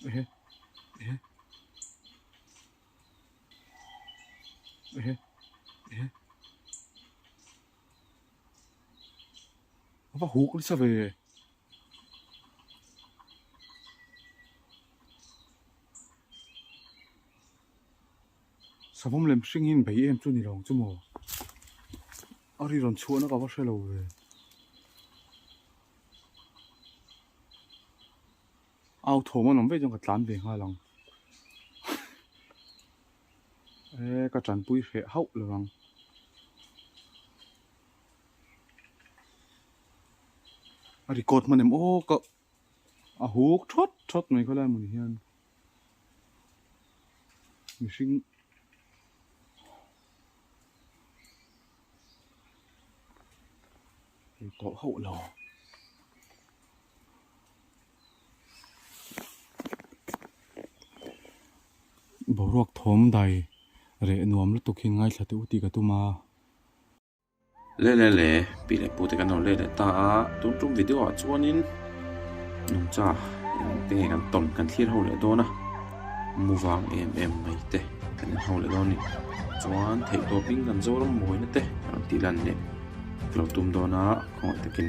Ehe ehe ehe ehe a va huk nasa ve. Savawm lem hring hi in bei em chu ni lo ang chu maw? A ri rawn chhuahna ka va hre lo ve. Au thawm an awm vek chuan ka tlan ve nghal ang. E ka tanpui hreh hauh lo ang. A record hman em aw ka a huk thawt thawt mai khawlai hmun hian. Mihring ei tawh hauh lo. Boruak thawm dai reh nuam lutuk hi ngaithla teh u tih ka tum a. Le le le, pi leh pu te kan lo let leh ta a, tun tum video ah chuanin nungcha eng te nge kan tawn kan thlir ho leh dawn a, mu vang em em mai te kan en ho leh dawn a ni. Chuan theih tawpin kan Zoram mawina te kan rawn tih lan leh ka lo tum dawn a, khawngaih takin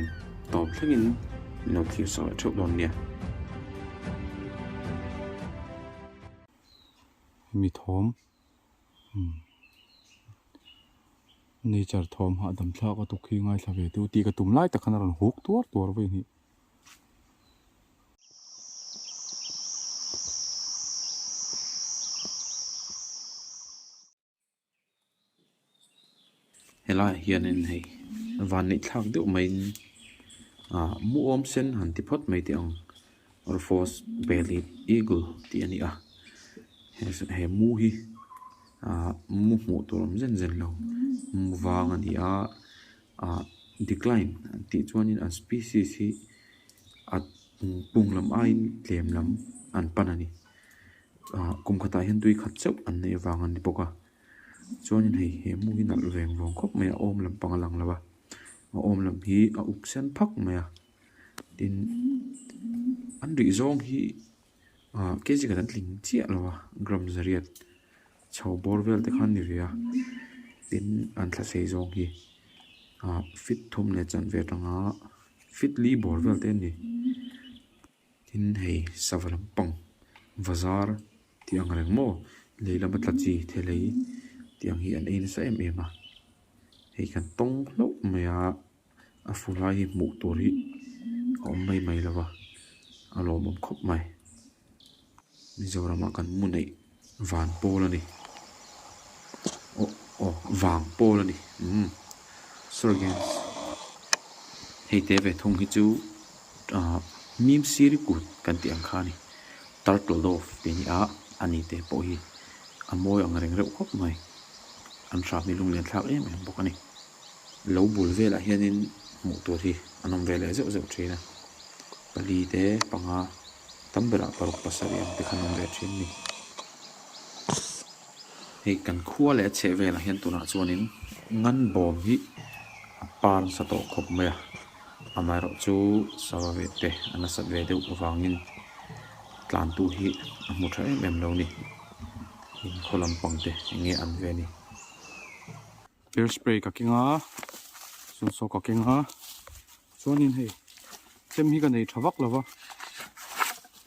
tawp thlengin min lo thlir sak leh theuh dawn nia. Mi thawm Nature thawm hahdam thlak a tuk hi ngaithla ve teu tih ka tum lai tak khan a rawn huk tuar tuar vei a ni. Helaiah hianin hei vanneih thlak deuh maiin ah mu awm sen han ti phawt mai teh ang Rufous bellied eagle tih a ni a he mu hi ah mu hmuh tur awm zen zen lo mu vang a ni a ah decline an tih chuanin an species hi a pung lam aiin tlem lam an pan a ni ah kum khatah hian tui khat chauh an neih avang a ni bawk a. Chuanin hei he hmuh hi nalh veng vawng khawp mai a a awm lampang a lang lo a a awm lam hi a uk sen phak mai a tin an rih zawng hi ah kg khat an tling chiah lo a gram zariat chho bawr vel te khan a ni ve a tin an thla sei zawng hi ah feet thum leh chanve atanga feet li bawr vel te a ni. Tin hei sava lampang bazar tih ang reng maw lei lama tla chi thelei tih ang hi an ei nasa em em a hei kan tawng hlauh mai a a fu lai hi hmuh tur hi a awm mai mai lo va a lawmawm khawp mai Mizoram ah kan mu neih van pawl a ni aw aw vang pawl a ni umm sorry guys hei te ve thung hi chu ahh mim sir kut kan tih ang kha a ni turtle dove tih a ni a ani te pawh hi a mawi ang reng reuh khawp mai an hram hi lunglen thlak em em bawk a ni lo bul velah hianin hmuh tur hi an awm ve leh zeuh zeuh thin a pali te panga. Tam berah paruk pasarih ang te khan awm ve thin a ni. Hei kan khua leh a chheh velah hian tunah chuanin ngan bawm hi a par nasa tawh khawp mai a, amaherawh chu sava ve te a nasat ve deuh avangin tlantu hi a hmu tha em em lo a ni. In khaw lampang te eng nge an ve a ni. Air spray ka keng a, sawn saw ka keng a, chuanin hei chem hi ka nei tha vak lo va,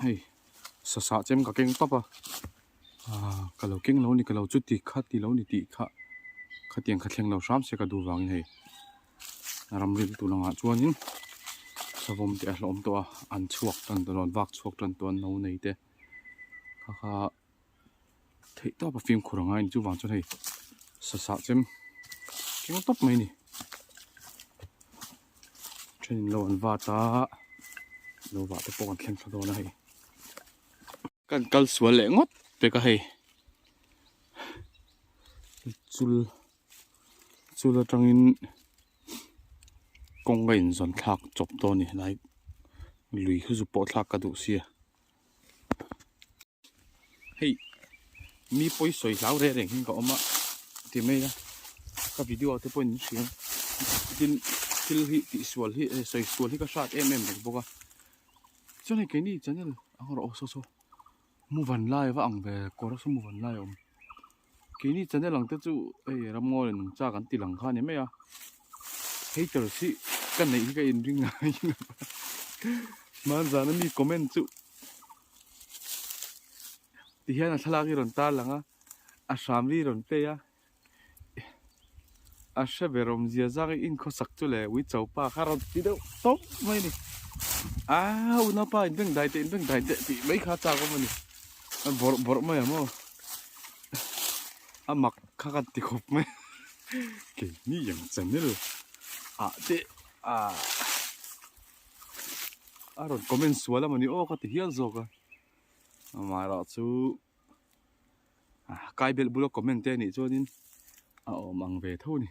hei sasah chem ka keng tawp a, ah ka lo keng lo a ni ka lo chuti kha ti lo ni tih kha khatiang kha thleng lo hram se ka duh vangin hei ramri tur angah chuanin savawm te a hlawm tawh a, an chhuak tan tawh an vak chhuak tan tawh a no nei te kha kha. Theih tawp a fimkhur a ngai a ni chuvang chuan hei sasah chem keng tawp mai a ni thenin lo an vat a lo vah te pawh kan thleng thla dawn a hei kan kal sual leh ngawt pek a hei chul chul atangin kawng a inzawn thlak chawp dawn a ni helai lui khu zu pawh thlak ka duh sia. Hei mi pawi sawi hlau reng reng hian ka awm a ti mai a ka video te pawhin min hria tin thil hi tih sual hi sawi sual hi ka hrat em em reng bawk a chuan hei keini channel ang rawh aw saw saw. Mu van lai va ang ve kawr saw mu van lai a awm keini channel ang te chu hei ramngaw leh nungcha kan ti lang kha a ni mai a haters hi ka neih hi ka inring ngai lo va hmanzana mi comment chu tihian a thlalak hi rawn tar lang a a hram ri rawn play a. A hre ber awmzia zang i inkhawsak chu le ui cho pa kha rawn ti deuh tawp mai a ni. Aa unaupa in beng dai teh in beng dai teh tih mai kha a chak awm a ni. A bawrh bawrh mai ang aw. A mak kha kan ti khawp mai. Keini ang channel ah te aa a rawn comment sual a mawni aw ka ti hial zawk a. Amaherawhchu. Kai belh bula comment te anih chuanin a awm ang ve tho a ni.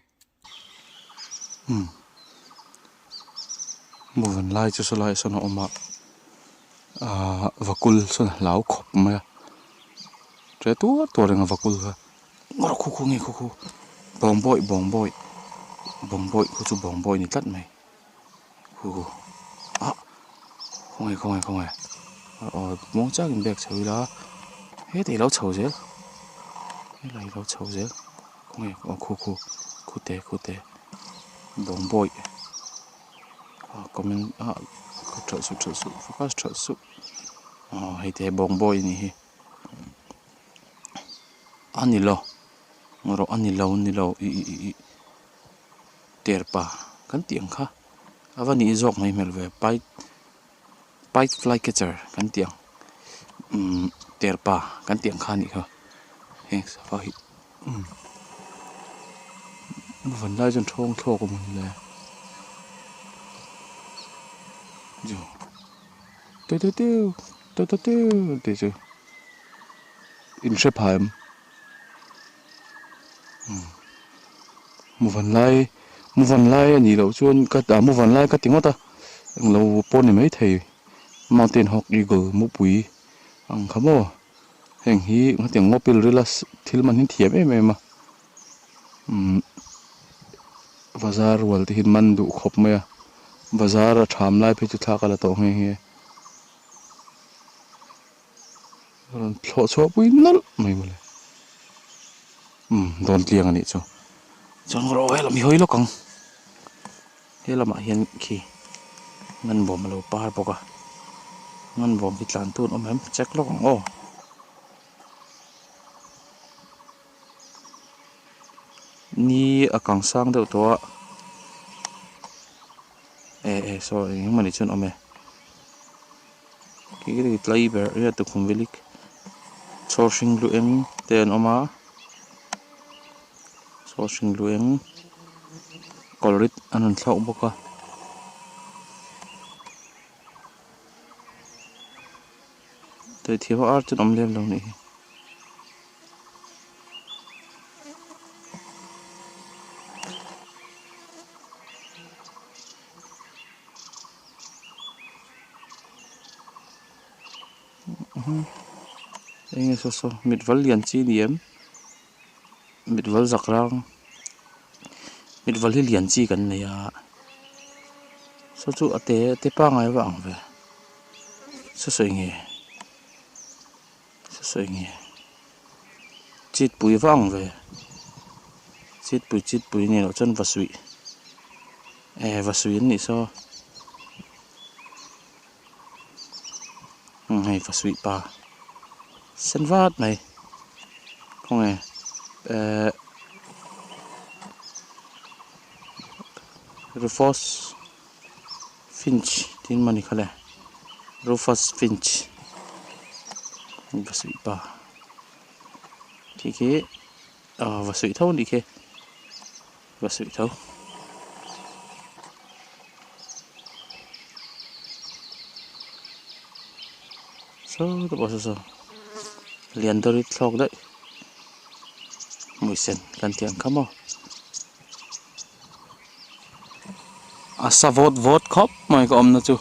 Umm Muvan lai chu saw laiah sawn a awm a ahh vakul sawn a hlau khawp mai a ṭe tuar tuar reng a vakul kha ngawr khu khu nge khu khu bawng bawih bawng bawih bawng bawih khu chu bawng bawih a ni tlat mai khu khu ah khawnge khawnge khawnge aw muang changin bag chho ila hetah ilo chho zel helai ilo chho zel khawnge aw khu khu khu te khu te bawng bawih ah comment ah thalh suh thalh suh focus thalh suh aw hei te bawng bawih a nih hi a ni lo rawh a ni lo a ni lo ih ih ih. Terpa kan tih ang kha a va nih zawk mai hmel ve pied pied fly catcher kan tih ang umm terpa kan tih ang kha a nih kha heng sava hi umm van lai chuan thawng thlawk a mawn le teu teu teu teu teu teu tih chu in hre phah em. Mu van lai mu van lai a nih loh chuan ka ah mu van lai ka ti ngawt a englo pawh a ni maithei mountain hawk eagle mupui ang kha maw heng hi hetiang ngaw pil rila thil man hi an thiam em em a umm bazar rual te hian man duh khawp mai a bazar a tham lai phei chu thla ka la tawh nghe nghe. Rawn thlawh chhuah pui nawlh mai mawle. Umm dawn tliang a nih chu. Chuan rawh helam hi hawi lawk ang. He lamah hian khi nganbawm a lo par bawk a. Nganbawm hi tlan tun awm em check lawk ang aw. Ni a kang sang deuh tawh a. E e saw eng emaw ni chuan awm e. Khi tlai ber hi a tukhum velik chhawr hring lu eng te an awm a chhawr hring lu eng kawlrit an rawn thlawk bawk a. Tuithiam a ar chu an awm lem lo a nih hi. Enge saw saw mit val lian chi a ni em mit val zak rang mit val hi lian chi kan nei a saw chu a te a te pangai vak ang ve saw saw enge saw saw enge chit pui vak ang ve chit pui chit pui a nih loh chuan va suih. Eh va suih an nih saw umm hei va suih pa sen vat mai khawnge eh Rufous Finch tih emaw ni kha le Rufous Finch va suih pa khi khi ah va suih tho a nih khi. Va suih tho. Saw te pawh saw saw lian deuh hi thlawk daih hmuisen kan tih ang kha maw a sa vawt vawt khawp mai ka awmna chu.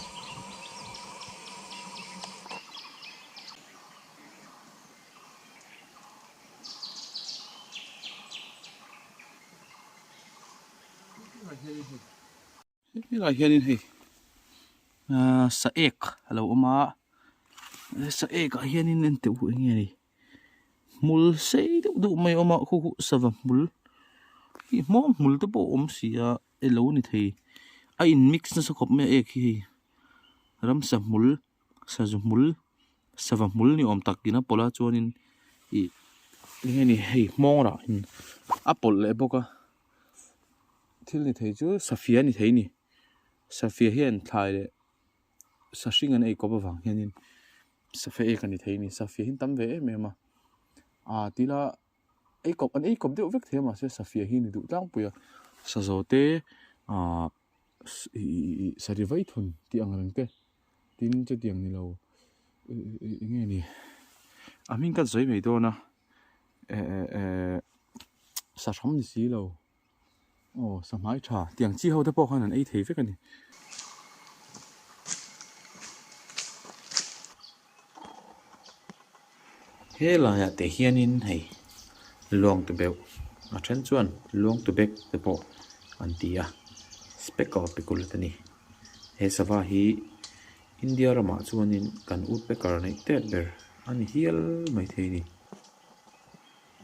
Helaiah hianin hei ahh sa ek a lo awm a Sa ek ah hianin en teh u eng nge ni hmul sei deuh deuh mai a awm a khu khu sava hmul ih hmawm hmul te pawh a awm si a elo ni thei a in mix nasa khawp mai a ek hi hei ramsa hmul sazu hmul sava hmul ni awm tak in a pawlh a chuanin ih eng nge ni hei hmawng rah in a pawlh leh bawk a thil ni thei chu safia ni thei a ni safia hian thlai leh. Sahring an ei kawp avang hianin safe ek a ni thei a ni safia hi an tam ve em em a ah tila ei kawp an ei kawp deuh vek thei a mahse safia hi a ni duh tlangpui a sazaw te ah ihh sari vai thun tih ang reng te tin chutiang ni lo eng nge ni a hming ka sawi mai dawn a eh eh eh sahram ni si lo. Aw sahmai tha tiang chi ho te pawh khan an ei thei vek a ni. He laiah te hianin hei luang tu beuh a then chuan luang tu bek te pawh an ti a speckle pickle a ni. He sava hi India ramah chuanin kan woodpecker neih tet ber a ni hial maithei a ni.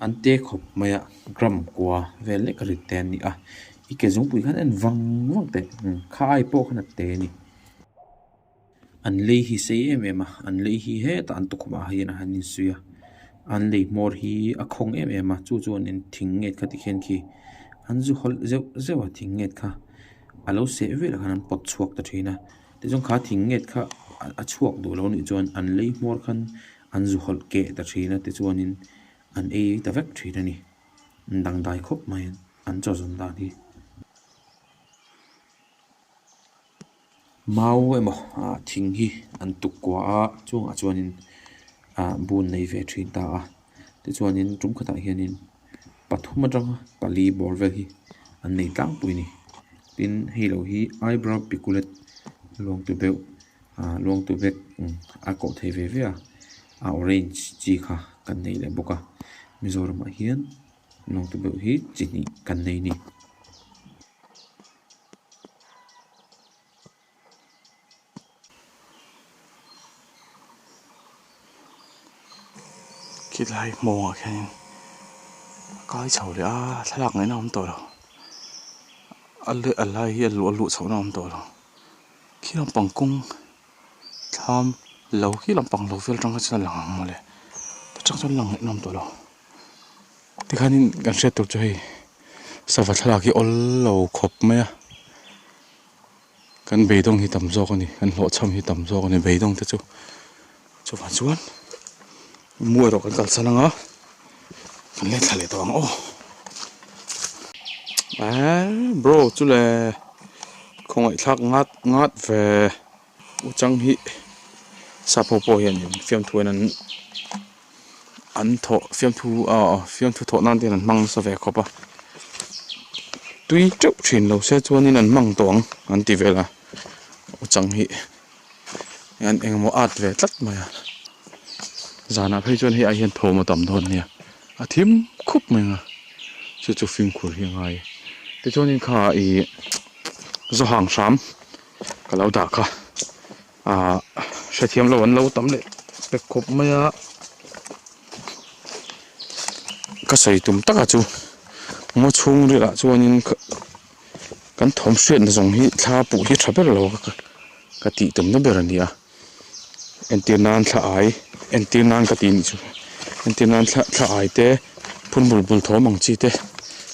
An te khawp mai a gram kua vel lek a rit te an ni a i ke zungpui khan en vang vang teh kha ai pawh khan a te a ni an lei hi sei em em a an lei hi hetah an tukhum ah hian a han insuih a an lei hmawr hi a khawng em em a chu chuan in thing nget kha tikhian khi an zu hawlh zeuh zeuh a thing nget kha a lo seh velah khan an pawt chhuak ta thin a tichuan kha thing nget kha a chhuak duh lo anih chuan an lei hmawr khan an zu hawlh keh ta thin a tichuanin an ei ta vek thin a ni an dangdai khawp mai an chaw zawn dan hi. Mau emaw ah thing hi an tuk kua a chungah chuanin ah bun nei ve thin ta a tichuanin tum khatah hianin pathum atanga pali bawr vel hi an nei tlangpui a ni tin hei lo hi eyebrow piculet luang tu deuh. Ah luang tu vek a kawh thei ve ve a a orange chi kha kan nei leh bawk a Mizoram ah hian luang tu deuh hi chi hnih kan nei a ni. Khilai hmawngah khianin a kai chho leh a thlalak ngaihna a awm tawh lo a leh a lai hi a luh a luh chhohna a awm tawh lo. Khi lampang kawng thlam lo khi lampang lo vel atang kha chuan a lang ang mawle ta tang chuan lang ngaihnawm tawh lo tikhanin kan hriat tur chu hei sava thlalak hi awl lo khawp mai a kan beidawng hi tam zawk a ni kan hlawhchham hi tam zawk a ni beidawng te chu chuvang chuan mu erawh kan kalsan ang a kan let thla leh tawh ang aw eee bro chu le khawngaihthlak ngat ngat ve uchang hi sap ho pawh hian fiamthu hian an an thawh fiamthu ah fiamthu thawh nan te hian an hmang nasa ve khawp a tui teuh thin lo se chuanin an hmang tawh ang an ti vel a uchang hi. Hian engemaw at ve tlat mai a zanah phei chuan hei ai hian thawm a tam dawn ania a thim khup mai ang a chu chu fimkhur hi a ngai tichuanin kha ih zawhang hram ka lo dah kha ah hrethiam lo an lo tam leh pek khawp mai a ka sawi tum taka chu ngaw chhung rilah chuanin kan thawm hriatna zawng hi thla puh hi tha ber lo a ka tih tumna ber a ni a entir nan thla ai entir nan ka tih nih chu entir nan thla thla ai te phun bul bul thawm ang chi te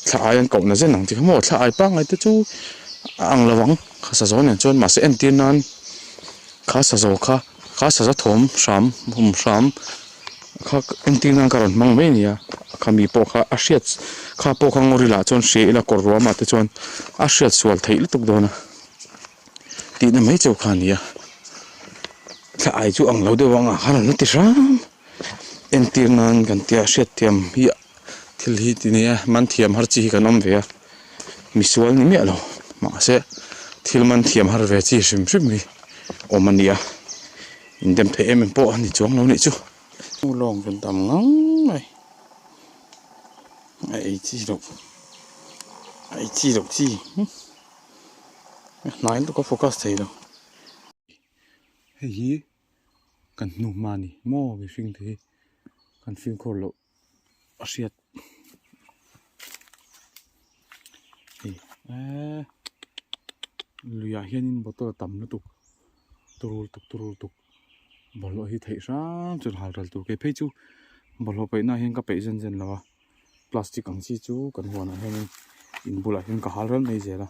thla ai an kohna zen ang chi kha maw thla ai pangngai te chu a ang lo ang kha sazaw nen chuan mahse entir nan kha sazaw kha kha sazaw thawm hram hum hram kha entir nan ka rawn hmang mai a ni a khami pawh kha a hriat kha pawh kha ngawri lah chuan hria ila kawr ruamah te chuan a hriat sual theih lutuk dawn a. Tihna mai chauh kha a ni a thla ai chu ang lo deuh ang ah khan an la ti hram entir nan kan tia hriatthiam hi thil hi ti nia man thiam har chi hi kan awm ve a misual ni miah lo mahse thil man thiam har ve chi hrim hrim hi awm a ni a indem theih em em pawh a ni chuang lo nih chu. Lawng kan tam ngang mai a ei chi loh a ei chi loh chi. Hnai lutuk a focus thei lo. Hei hi Kan hnu hma a ni maw mihring te hi kan fimkhur loh a hriat hei eee luiah hianin bottle a tam lutuk turul tuk turul tuk bawlhhlawh hi theih hram chuan hal ral tur kei phei chu bawlhhlawh peih na hian ka peih zen zen lo a plastic ang chi chu kan huanah hianin in bulah hian ka hal ral mai zel a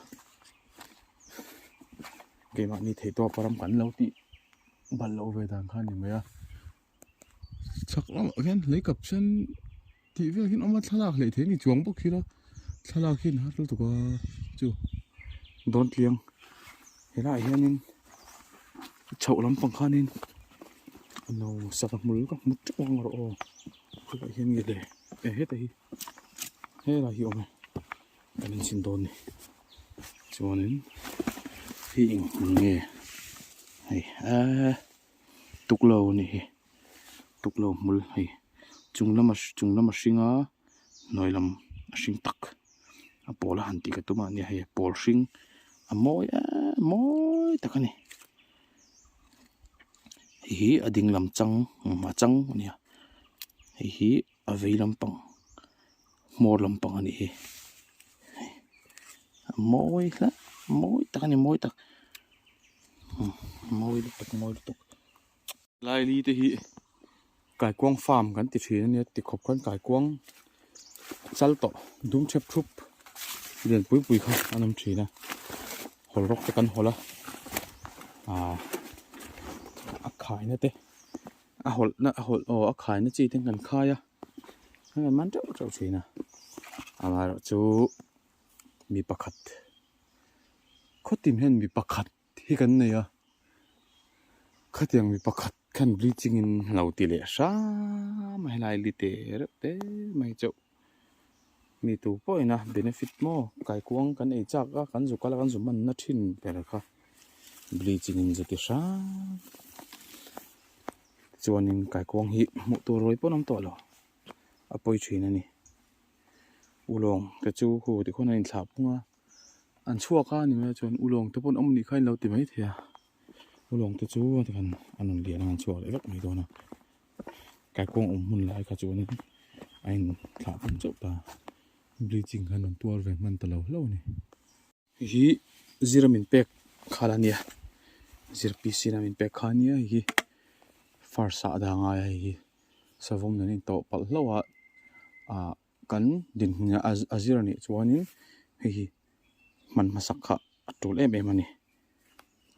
keimahni theih tawp a ram kan lo tih bal loh ve dan kha a ni mai a chhak lamah khian lei kap sen tih vel hian awm a thlalak hleih theih a ni chuang bawk hi la thlalak hi an har lutuk a chu dawn tliang helaiah hianin chhoh lampang khanin no sava hmul ka hmu teuh ang rawh aw khawlaiah hian nge le eh hetah hi helai hi a awm e. Kan inchhin dawn ni chuanin hi eng hmun nge hei eee tuklo a nih hi tuklo hmul hei chung lama chung lama hring a hnuai lam a hring tak a pawl a han tih ka tum a nia hei pawl hring a mawi em mawi tak a ni hei hi a ding lam chang a chang a nia hei hi. A vei lampang hmawr lampang a nih hi a mawi hle mawi tak a ni mawi tak mawi lutuk mawi lutuk laili te hi kaikuang farm kan ti thin a nia tikhawp khan kaikuang chal tawh dum thep thup lian pui pui kha an awm thin a hawl rawk te kan hawl a ahh a khaina te. A hawlh na a hawlh aw a khai na chi te kan khai a an rawn man teuh teuh thin a amaherawhchu mi pakhat khawtin hian mi pakhat hi kan nei a khatiang mi pakhat khan bleaching in lo ti leh hram a helai li te reuh te mai chauh mi tu pawhin a benefit maw kaikuang kan ei chak a kan zu kal a kan zu man na thin ber kha bleaching in zu ti hram chuanin kaikuang hi hmuh tur ruai pawn a awm tawh lo a pawi thin a ni ulawng te chu khu tikhawn an inthlah phung a an chhuak a ni mai a chuan ulawng te pawn awm anih kha in lo ti mai thei a ulawng te chu tikhan an rawn lian a an chhuak leh vek mai dawn a. Kaikuang awm hmun lai kha chuanin a in thlah pawm chauh ta bleaching khan rawn tuar ve hman ta lo hlauh a ni. Hei hi zira min pek khal a nia zir PC lam min pek kha a nia hei hi first ah a dah ngai a hei hi savawm nen a intawh palh hlauh a ah kan dinhmun a zir a nih chuanin hei hi hman hmasak kha a tul em em a ni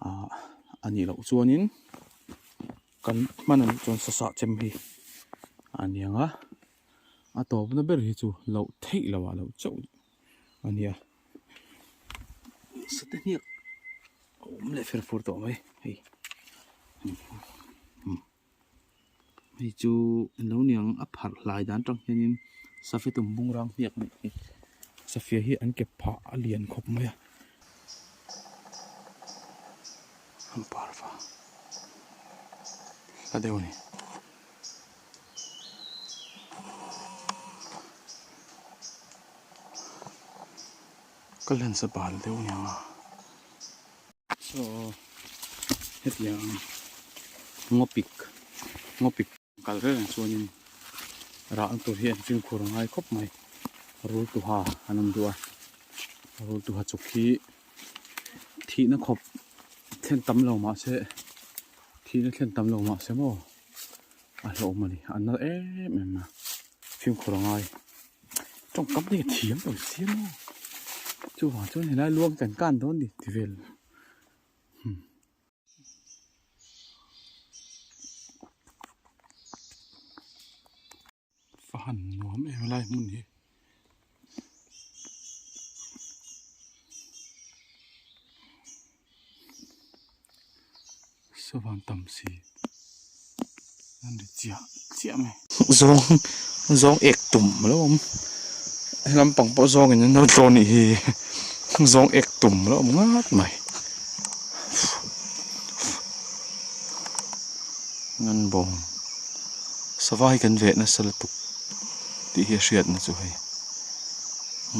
ah a nih loh chuanin kan hman a nih chuan sa sah chem hi a ni ang a a tawpna ber hi chu loh theih loh ah loh chauh a ni a sa te hniak a awm leh fer fur tawh mai hei. Hei chu eng lo niang a pharh hlai dan atang hianin safi tum bung rang hniak nih hi safia hi an kep phah a lian khawp mai a an parva hla deuh a ni. Ka lensa bal deuh aniang a. Saw hetiang ngawpik ngawpik kal reng reng chuanin rah ang tur hi an fimkhur a ngai khawp mai rul tuha an awm duh a rul tuha chuk hi thihna khawp thlen tam lo mahse thihna thlen tam lo mahse maw a hlauhawm a ni a nal em em a fimkhur a ngai. Tawngkam hi a thiam lo si a maw chuvang chuan helai luang kan kan dawn ni ti vel hmm. Fahan nuam em helai hmun hi. Savan tam si an ri chiah chiah mai. Zawng zawng ek tum a lo awm helam pang pawh zawng in an lo tlawn nih hi zawng ek tum a lo awm ngat mai ngan bawng sava hi kan veh nasa lutuk tih hi a hriatna chu hei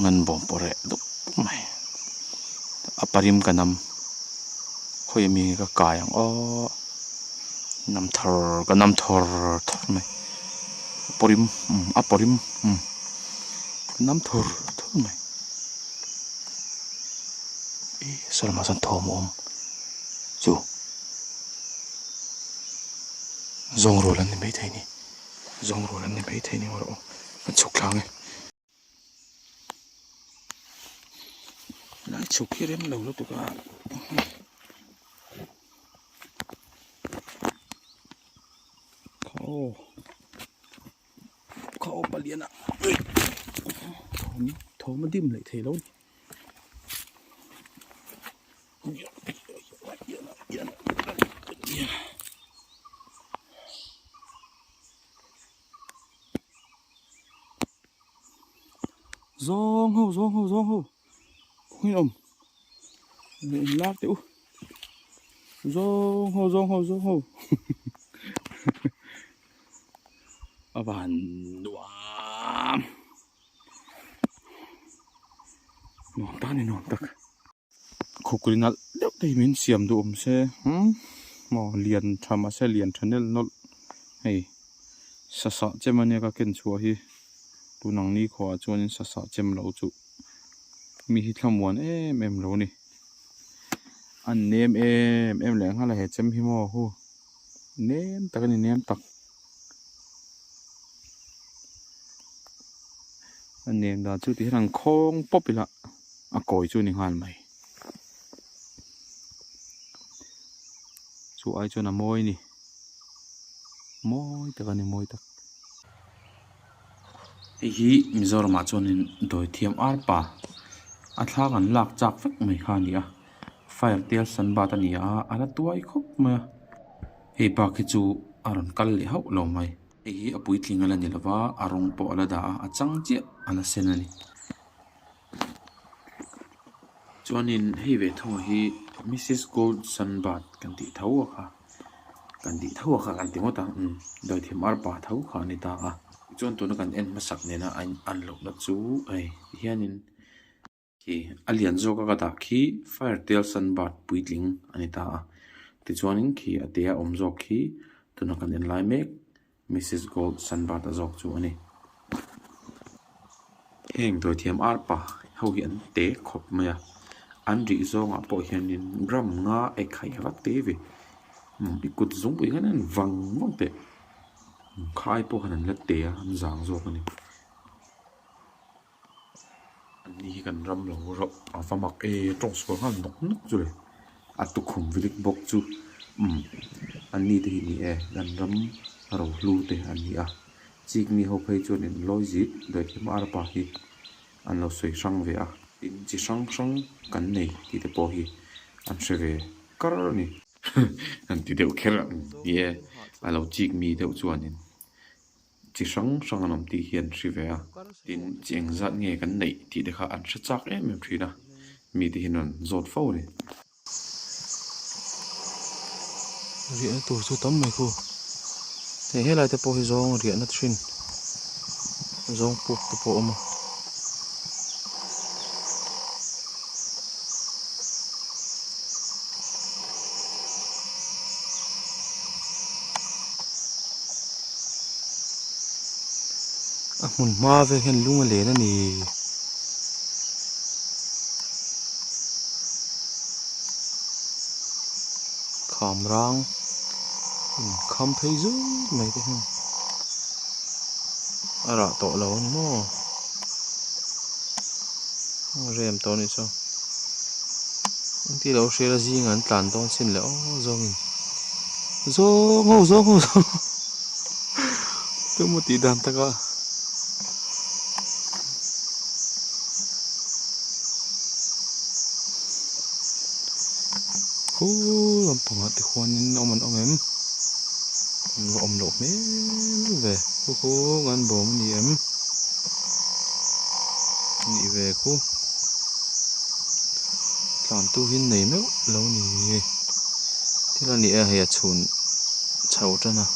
ngan bawng pawh reh dup mai. A parim ka nam khawi ami nge ka kai ang aw Nam thar ka nam thawr thawr mai a pawrim umm a pawrim umm ka nam thawr thawr mai ih saw lamah sawn thawm a awm chu zawng rual an ni maithei a ni zawng rual an ni maithei a ni maw aw kan chhuk thlang e. Lai chhuk hi rem lo lutuk a. Khaw khaw palian a thawm thawm a dim leh thei lo ni. Zawng ho zawng ho zawng ho khawnge awm leh in lak teh u zawng ho zawng ho zawng ho a van nuam nuam tak a ni nuam tak. Khukri nalh deuh te hi min siam duh awm se umm maw lian tha mahse lian tha nelh nawlh hei sasah chem ania ka ken chhuah hi tun ang ni khuaah chuanin sasah chem lo chu mi hi thlamuan em em lo a ni a nem em em leh nghal a he chem hi maw hu nem tak a ni nem tak a nem dan chu tihian an khawng pawp ila. A kawi chu a ni nghal mai. Chu ai chuan a mawi a ni. Mawi tak a ni mawi tak. Hei hi Mizoramah chuanin dawithiam arpa a thla kan lak chak vek mai kha a ni a fire tel san bat a ni a a la tuai khawp mai a hei bak hi chu a rawn kal leh hauh lo mai. Hei hi a puitling a la ni lova a rawng pawh a la dah a a chang chiah a la sen a ni. Chuanin hei ve thung hi Missus Gold Sunbird kan tih tho a kha kan tih tho a kha kan ti ngawt a umm dawithiam arpa tho kha a ni ta a chuan tuna kan en hmasak nena a in an lohna chu hei ti hianin khi a lian zawk a ka dah khi fire tail sunbird puitling a ni ta a tichuanin khi a te a awm zawk khi tuna kan en lai mek. Missus Gold Sunbird a zawk chu a ni. Heng dawithiam arpa ho hi an te khawp mai a, an rih zawngah pawh hianin gram nga ek kha i vak te ve umm i kut zungpui hian an vang vang teh khai pawh khan an la te a an zang zawk a ni. An ni hi kan ram lo rauh a va mak e tawng sual nghal nawk nawk chu le a tukhum vilik bawk chu umm an ni te hi ni e kan ram rohlu te an ni a chik mi ho phei chuan in lawi zit dawithiam arpa hi an lo sawi hrang ve a tin chi hrang hrang kan nei tih te pawh hi an hre ve kar a ni an ti deuh kher ang ni e a lo chik mi deuh chuanin. Chi hrang hrang an awm tih hi an hri ve a, tin chi eng zat nge kan neih tih te kha an hre chak em em thin a, mite hian an zawt fo a ni. Riahna tur chu tam mai khu, hei helai te pawh hi zawng riahna thin zawng puk te pawh a awm a. A hmun hma vel hian lung a len a ni. Kham rang inkham phei zut mai te hian a rah tawh lo a ni maw a rem tawh a nih chu engti lo hriat a zingah an tlan dawn sin leh aw zawngin. Zawng ho zawng ho zawng ho tumaw tih dan taka khu lampangah te khuanin awm an awm em an va awm loh hmel ve khu khu an bawm a ni em nih ve khu tlan tu hi nei meuh lo a ni. Thil a ni a hei a chhun chho tan a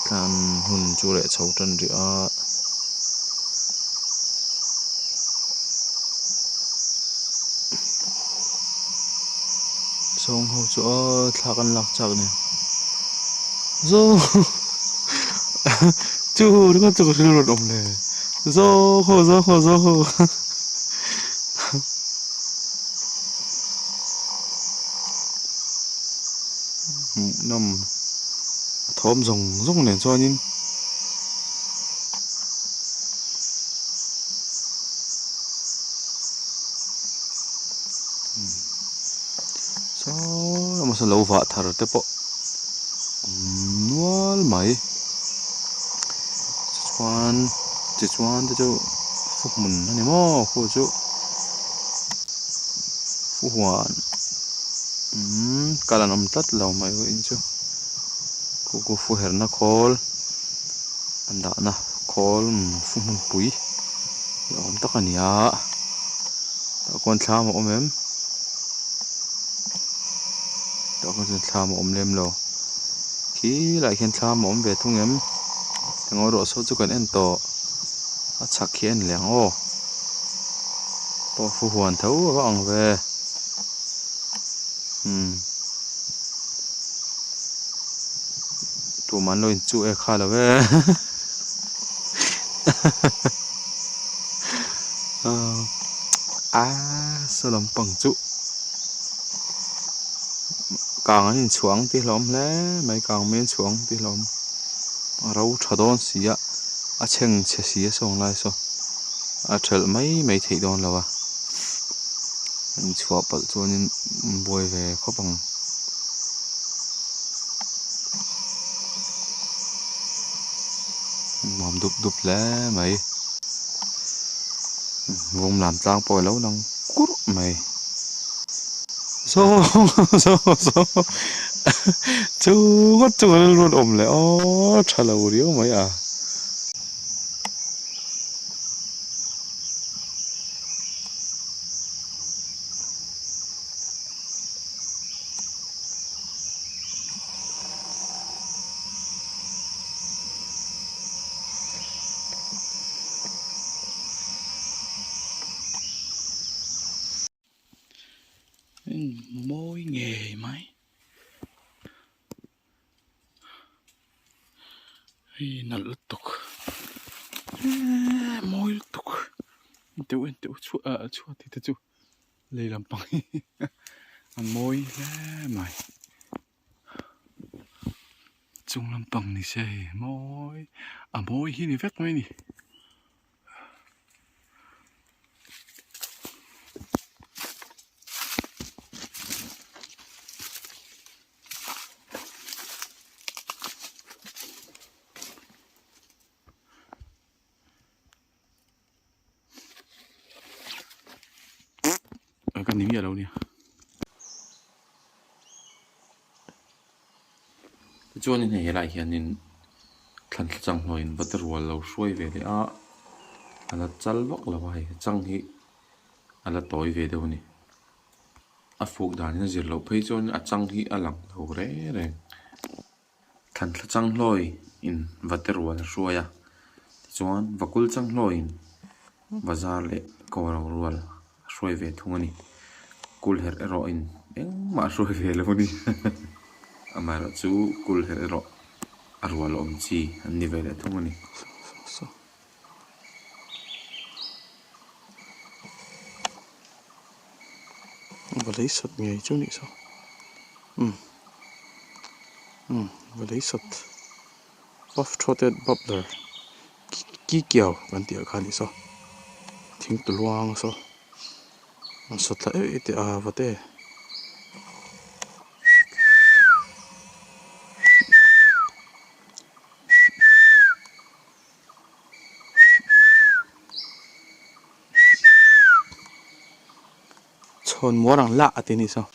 tlan hun chu leh chho tan rih a. Sawng ho chu aw thla kan lak chak nen. Zawng chu ringawt chu ka hrilh rawn awm le zawng haw zawng haw zawng haw hmuhnawm a thawm zawng zawng nen chuanin. Saw lamah sawn lo vah thar te pawh awm nual mai tichuan tichuan te chu fu hmun a ni maw khu chu fu huan umm kal an awm tlat lo mai vawiin chu khu khu fu herna khawl an dahna khawl fu hmunpui ni awm tak a ni a. Tah khuan thlam a awm em? Tah khuan chuan thlam a awm lem lo. Khi lai khian thlam a awm ve thung em? Engemaw erawh saw chu kan en tawh. A chhak khi a en leh ang aw. Pawh fu huan tho a va ang ve. Umm. Tumah an lo inchuh e kha lo e. A saw lampang chu kang an inchhuah ang tih hlauhawm hle mai kang mai an chhuah ang tih hlauhawm a ro tha dawn si a a chheng chhe si a saw ang lai saw a thelh mai mai theih dawn lo a inchhuah palh chuanin buai ve khawp ang. Nuam dup dup hle mai vawm lam tlang pawh alo lang kurh mai zawng zawng zawng chu ngawt chu ka rilru a awm leh aw tha lo riau mai a. Mawi ngei mai hei nalh lutuk eee mawi lutuk deuh en deuh chhuah ah chhuat te chu lei lampang hi a mawi hle mai. Chung lampang ni se hei mawi a mawi hi ni vek mai a ni. Ka ni miah lo nia. Tichuanin hei helaiah hianin thlan thla chang hnuaiin va te rual lo hruai ve leh a, a la chal vak lo a hei chang hi a la tawi ve deuh a ni. A fuk danin a zir loh phei chuan a chang hi a lang lo reng reng. Thlan thla chang hlawi in va te rual a hruai a tichuan vakul chang hlawi in bazar leh kawr rual a hruai ve thung a ni kul herh erawh in engmah a hruai ve lo a ni amaherawh chu kul herh erawh a rual awm chi an ni ve leh thung a ni. Va lei sat ngei chu nih saw umm umm va lei sat puff throated bubbler ki kiau kan tih ah khan nih saw thing tu luang saw an sat thla em em teh a va te. Chhawn muar ang lah a ti ni saw.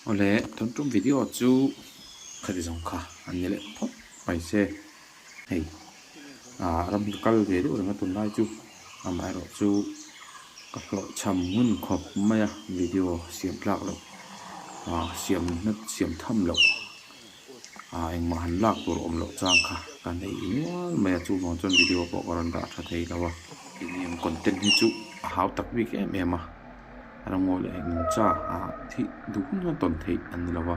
Awle, tun tum video chu khati zawng kha an ni leh phawt mai se. Hei, ah ram hi ka kal ve deuh reng a tunlai chu amaherawh chu ka hlawhchham ngun khawp mai a video siam tlak loh ah siam siam tham loh. Ah engmah han lak tur awm loh chang kha ka nei nual mai a chuvang chuan video pawh ka rawn dah tha thei lo a eng content hi chu a hau tak bik em em a ramngaw leh eng cha ah thih duh hun a tawn theih an ni lo a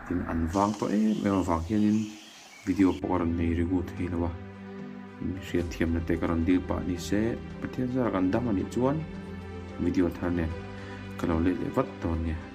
tin an vang tawh em em avang hianin. Video pawh ka rawn nei rigu thei lo a, in hriat thiamna te ka rawn dil pah ni se, Pathian zara kan dam a nih chuan video thar nen ka lo let leh vat dawn nia.